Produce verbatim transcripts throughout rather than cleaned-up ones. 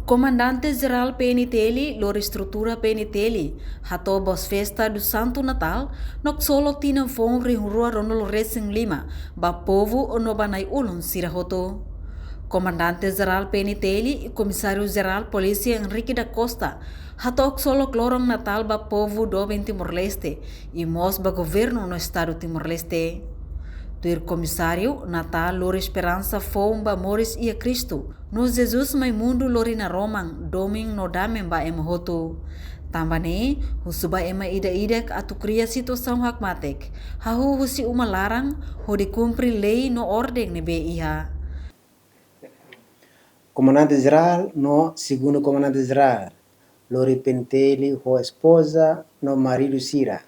Komandante Jerál P N T L lori estrutura P N T L hato'o Boas Festas do Santo Natal no ksolok tinan foun rihun rua ruanulu resin lima ba povu no ba na'i-ulun sira hotu. Komandante Jerál P N T L, Komisáriu Jerál Polísia Henrique da Costa, hato'o ksolok loron Natál ba povu doben Timor-Leste, i mós ba Governu no Estadu Timor-Leste. Tuir Komisáriu, Natál lori esperansa foun ba moris iha Kristu, no Jesus mai mundu lori naroman, domin no dame ba ema hotu. Tanba ne'e, husu ba ema ida-idak atu kria situasaun hakmatek, hahú husi uma laran, hodi kumpre lei no orden ne'ebé iha. Komandante Jerál no Segundu Komandante Jerál lori P N T L ho espoza no maridu sira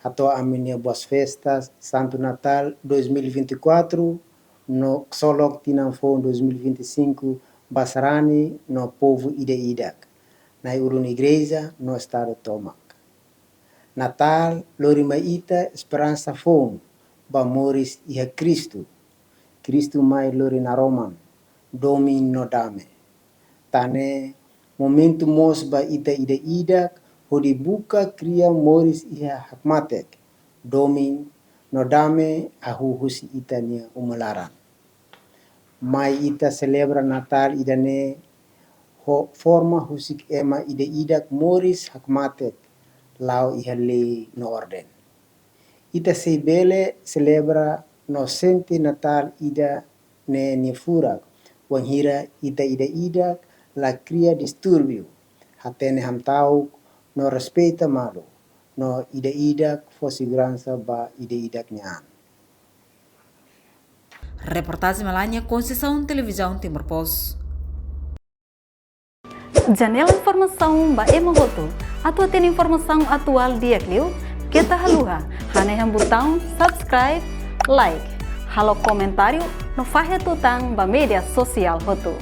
hato'o ami-nia Boas Festas Santo Natal dois mil e vinte e quatro no ksolok tinan foun dois mil e vinte e cinco ba sarani no povu ida-idak, na'i-ulun igreja no Estadu tomak. Natál lori mai ita esperansa foun ba moris iha Kristu. Kristu mai lori naroman, domin no dame. Tan ne'e, momentu mós ba ita ida-idak hodi buka kria moris iha hakmatek, domin no dame hahú husi ita-nia uma laran. Mai ita selebra Natál ida-ne'e ho forma husik ema ida-idak moris hakmatek, la'o iha lei no orden. Ita sei bele selebra no sente Natál ida-ne'e nia furak, wainhira ita ida-idak la kria distúrbiu, hatene hamta'uk no respeita malu, no ida-idak fó seguransa ba ida-idak nia an. Reportajen Melania Conceição, Televizaun Timor Post. Janela informasaun ba ema hotu. Atu hatene informasaun atuál di'ak liu, keta haluha hanehan butaun subscribe, like, halo komentáriu no fahe tutan ba média sosiál hotu.